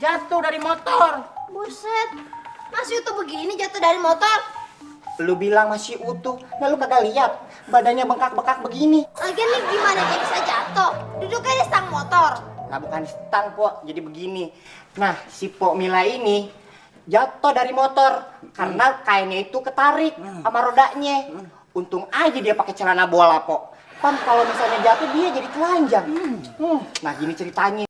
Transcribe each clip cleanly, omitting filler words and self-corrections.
jatuh dari motor. Buset, masih utuh begini jatuh dari motor? Lu bilang masih utuh, nah lu kagak lihat badannya bengkak-bengkak begini. Lagian nih gimana dia bisa jatuh? Duduknya di stang motor. Nah bukan stang Pok, jadi begini. Nah si Pok Mila ini jatuh dari motor karena kainnya itu ketarik sama rodanya. Untung aja dia pakai celana bola Pok. Kan kalau misalnya jatuh dia jadi telanjang. Nah gini ceritanya.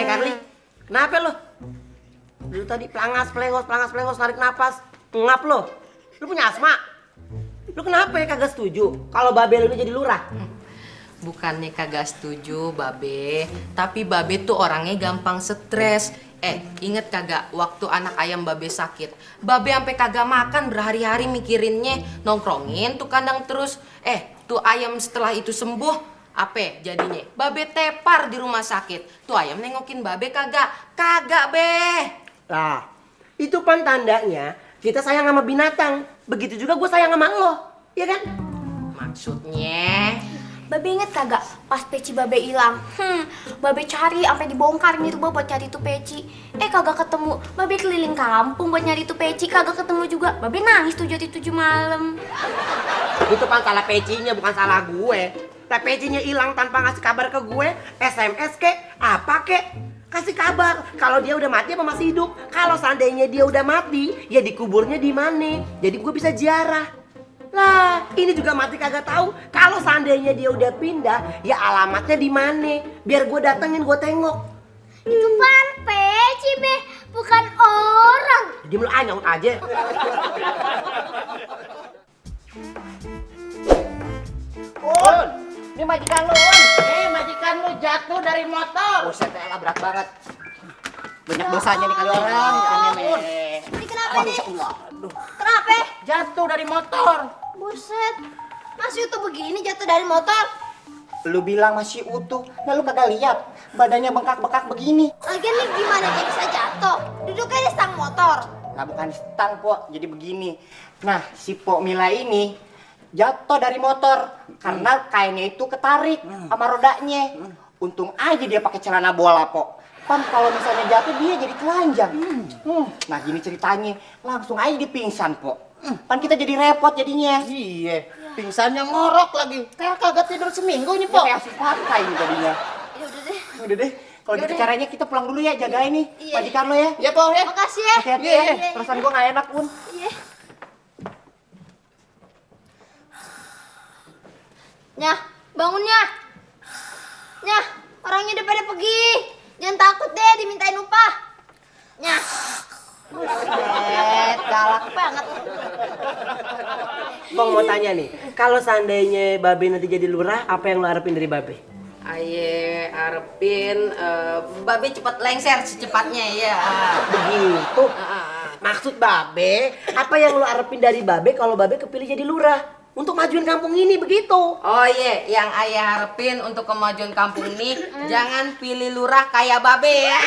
Carly, kenapa lo? Dulu tadi pelengos narik napas, ngap lo. Lu punya asma? Lu kenapa ya kagak setuju kalau Babe lu jadi lurah? Bukannya kagak setuju Babe, tapi Babe tuh orangnya gampang stres. Inget kagak waktu anak ayam Babe sakit, Babe sampai kagak makan berhari-hari mikirinnya, nongkrongin tuh kandang terus. Tuh ayam setelah itu sembuh, apa jadinya? Babe tepar di rumah sakit. Tuh ayam nengokin Babe kagak? Kagak, Be. Lah, itu kan tandanya kita sayang sama binatang. Begitu juga gue sayang sama lo, ya kan? Maksudnya? Babe inget kagak pas peci Babe hilang? Babe cari sampai dibongkar nih tuh buat cari tuh peci. Kagak ketemu. Babe keliling kampung buat nyari tuh peci, kagak ketemu juga. Babe nangis tuh jadi 7 malam. Itu kan salah pecinya, bukan salah gue. Nah, pecinya hilang tanpa ngasih kabar ke gue, SMS kek, apa kek? Kasih kabar kalau dia udah mati apa masih hidup. Kalau seandainya dia udah mati, ya dikuburnya di mana? Jadi gue bisa ziarah. Lah, ini juga mati kagak tahu. Kalau seandainya dia udah pindah, ya alamatnya di mana? Biar gue datengin, gue tengok. Itu kan peci, Be, bukan orang. Dia lu nyaut aja. Un, ini majikan lu Un. Majikan lu jatuh dari motor. Buset elah berat banget. Banyak dosanya nih kali orang. Ini kenapa nih? Masya Allah. Aduh. Kenapa? Jatuh dari motor. Buset, masih utuh begini jatuh dari motor? Lu bilang masih utuh, nah lu kagak lihat badannya bengkak-bengkak begini. Lagian nih gimana dia bisa jatuh? Duduknya di stang motor. Nah bukan stang Pok, jadi begini. Nah si Pok Mila ini jatuh dari motor karena kainnya itu ketarik sama rodanya. Untung aja dia pakai celana bola Pok. Kan kalau misalnya jatuh dia jadi telanjang. Nah gini ceritanya, langsung aja dia pingsan Pok. Kan kita jadi repot jadinya. Iya, pingsannya ngorok lagi. Kayak kagak tidur seminggu ini, Ya Pok. kayak si pakai nih tadinya. Ya udah deh. Udah deh, kalau gitu caranya kita pulang dulu ya, jagain nih Iya. majikan lo ya. Ya, Pok ya. Makasih ya. Hati-hati Iya, ya, iya. perasaan gua gak enak pun. Iya. Nyah, bangun Nyah. Nyah, orangnya udah pada pergi. Jangan takut deh dimintain upah. Nyah. Buset, galak banget. Bang mau tanya nih, kalau seandainya Babe nanti jadi lurah, apa yang lo harapin dari Babe? Aye harapin Babe cepet lengser secepatnya ya. Begitu. Maksud Babe, apa yang lo harapin dari Babe kalau Babe kepilih jadi lurah? Untuk majuin kampung ini begitu. Oh iya, yang ayah harapin untuk kemajuan kampung ini jangan pilih lurah kayak Babe ya.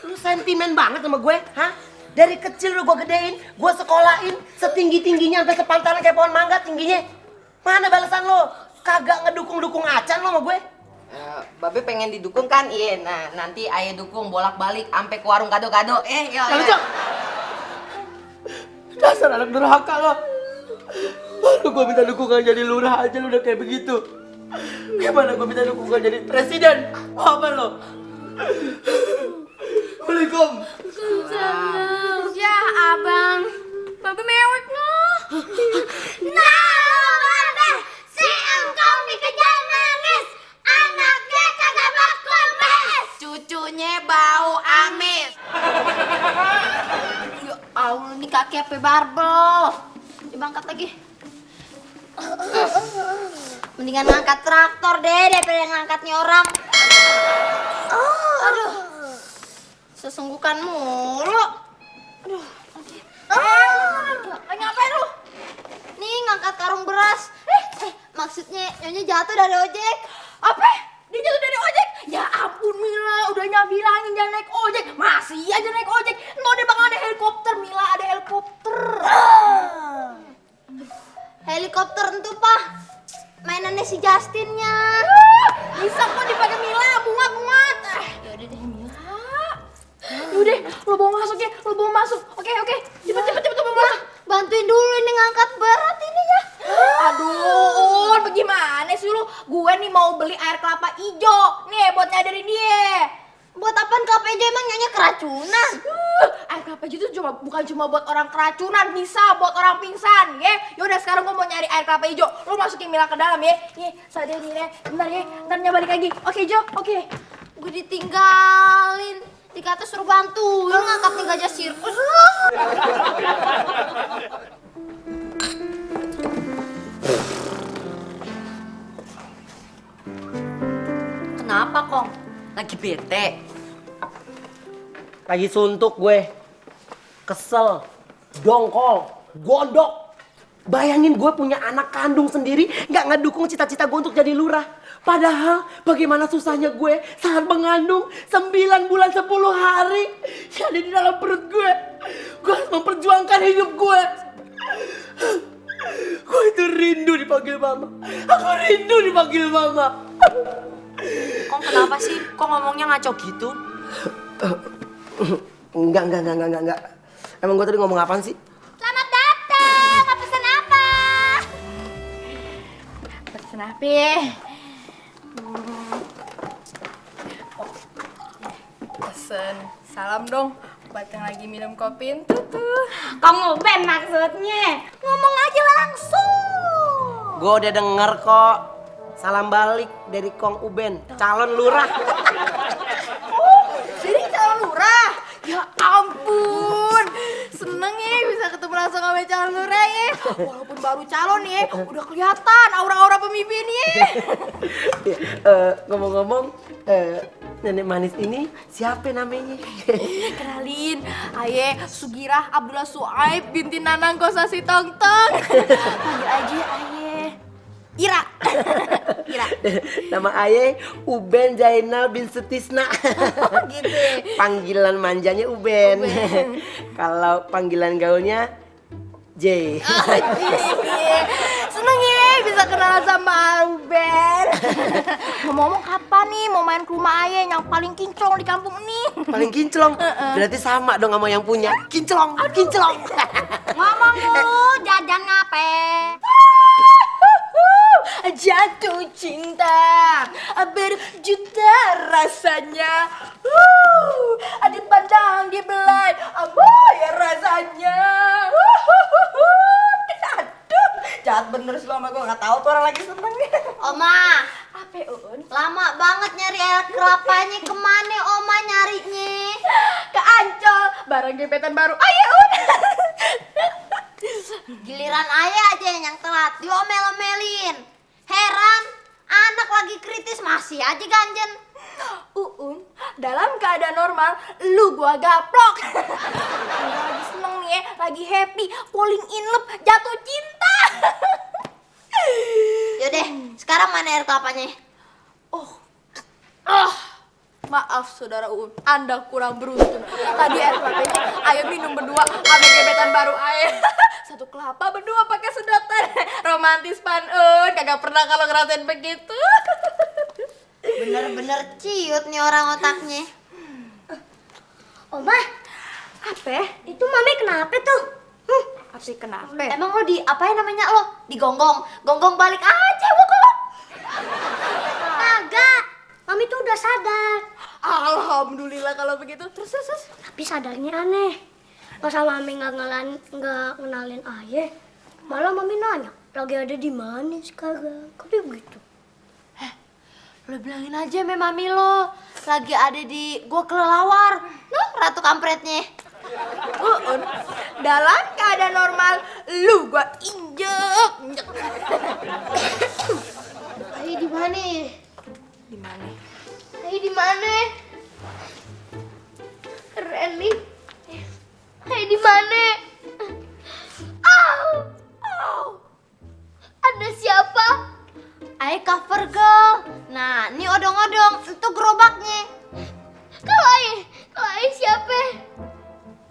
Lu sentimen banget sama gue, hah? Dari kecil lu gue gedein, gue sekolahin setinggi-tingginya sampai sepantaran kayak pohon mangga tingginya. Mana balasan lo? Kagak ngedukung-dukung acan lo sama gue. Babe pengen didukung kan? Iya, nah nanti ayah dukung bolak-balik sampai ke warung gado-gado. Ya. Kalau Cok, dasar anak durhaka lo. Baru gue minta dukungan jadi lurah aja lu udah kayak begitu. Gimana gue minta dukungan jadi presiden? Apa lo? Assalamualaikum. Ya, Abang. Babe mewek noh. Nah, Babe, si engkau dikejar nangis. Anaknya kagak bakul mes. Cucunya bau amis. Ya Allah, ini kaki apa barbel. Dibangkat lagi. Mendingan ngangkat traktor deh daripada ngangkatnya orang. Aduh. Sesungguhkan mulu. Aduh. Ngapain lu? Nih ngangkat karung beras. Maksudnya nyonya jatuh dari ojek. Apa? Dia jatuh dari ojek? Ya ampun Mila, udah bilangin jangan naik ojek. Masih aja naik ojek. Nggak ada bakal ada helikopter Mila, ada helikopter. Helikopter entu Pak. si Justinnya. Bisa kok dipakai Mila, muat. Yaudah deh Mila. Yaudah, lo bawa masuk ya, lo bawa masuk. Oke, cepet bawa masuk. Bantuin dulu ini ngangkat berat ini ya. Aduh, bagaimana sih lu? Gue nih mau beli air kelapa ijo. Nih, buat nyadarin dia. Buat apaan kelapa hijau, emang nyonya keracunan? Air kelapa ijo tuh bukan cuma buat orang keracunan, bisa buat orang pingsan, ya. Yaudah, sekarang gue mau nyari air kelapa ijo. Lu masukin Mila ke dalam ya. Nih, sadar nih, bentar ya. Ntar balik lagi. Oke, Jo. Oke. Gue ditinggalin. Dikata suruh bantuin ngangkat nih gajah sirkus. Kenapa, Kong? Lagi bete? Lagi suntuk gue. Kesel, dongkol, gondok. Bayangin gue punya anak kandung sendiri nggak ngedukung cita-cita gue untuk jadi lurah. Padahal bagaimana susahnya gue saat mengandung 9 bulan 10 hari. Dia ada di dalam perut gue. Gue harus memperjuangkan hidup gue. Gue itu rindu dipanggil mama. Aku rindu dipanggil mama. Kong kenapa sih? Kok ngomongnya ngaco gitu? Enggak. Emang gue tadi ngomong apaan sih? Selamat datang, mau pesen apa? Pesen apa ya? Pesen salam dong buat yang lagi minum kopi itu tuh. Kamu Ben maksudnya. Ngomong aja langsung. Gue udah denger kok. Salam balik dari Kong Uben, calon lurah. Jadi calon lurah? Ya ampun, seneng ya bisa ketemu langsung sama calon lurah ya. Walaupun baru calon ya, udah kelihatan aura-aura pemimpin ya. Ngomong-ngomong, nenek manis ini siapa namanya? Kenalin, Aye Sugirah Abdullah Suaib binti Nanang Kosasi Tongtong. Panggil aja Aye Ira. Nama Aye Uben Zainal bin Sutisna. Gitu. Panggilan manjanya Uben. Kalau panggilan gaulnya J. Seneng ya bisa kenal sama Uben. Ngomong-ngomong kapan nih mau main ke rumah Aye yang paling kinclong di kampung ini? Paling kinclong. Berarti sama dong sama yang punya. Kinclong. Ngomong lu, jajan ngape? Jatuh cinta berjuta rasanya. Dipandang dibelai, ya rasanya. Aduh, jahat bener sih lo sama gue, gak tahu tuh orang lagi seneng. Oma, Apa Un? lama banget nyari air kelapanya, kemana Oma nyarinya? Ke Ancol, barang gebetan baru. Ayo Un. Giliran ayah aja yang telat, diomel-omelin. Heran, anak lagi kritis masih aja ganjen. Uun, dalam keadaan normal, lu gua gaplok. Lagi seneng nih ya, lagi happy, falling in love, jatuh cinta. Yaudah, sekarang mana air kelapanya? Maaf saudara Uun, Anda kurang beruntung. Tadi air kelapanya Ayo minum berdua sama gebetan baru Ayo. Satu kelapa berdua pakai sedotan. Romantis pan Un, kagak pernah kalau ngerasain begitu. Bener-bener ciut nih orang otaknya. Oma, Apa? itu mami kenapa tuh? Apa kenapa? Emang lo apain namanya lo? Digonggong, gonggong balik aja wukuk. Kagak, mami tuh udah sadar. Alhamdulillah kalau begitu. Terus. Tapi sadarnya aneh. Masa mami nggak ngenalin ayah, malah mami nanya lagi ada di mana sekarang. Kok dia begitu? Lo bilangin aja sama mami lo, lagi ada di gua kelelawar. Noh, ratu kampretnya. Uun, dalam keadaan normal, lu gua injek. Ayah di mana? Di mana? Ayah di mana? Reni. Ayah di mana? Ada siapa? Ayah cover girl. Nah, ini odong-odong, itu gerobaknya. Kalau ayah siapa?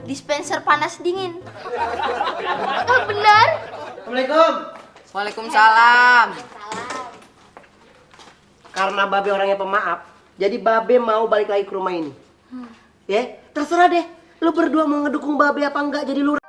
Dispenser panas dingin. Benar? Assalamualaikum. Waalaikumsalam. karena Babe orangnya pemaaf, jadi Babe mau balik lagi ke rumah ini. Ya, terserah deh. Lu berdua mau ngedukung Babe apa enggak jadi lurah.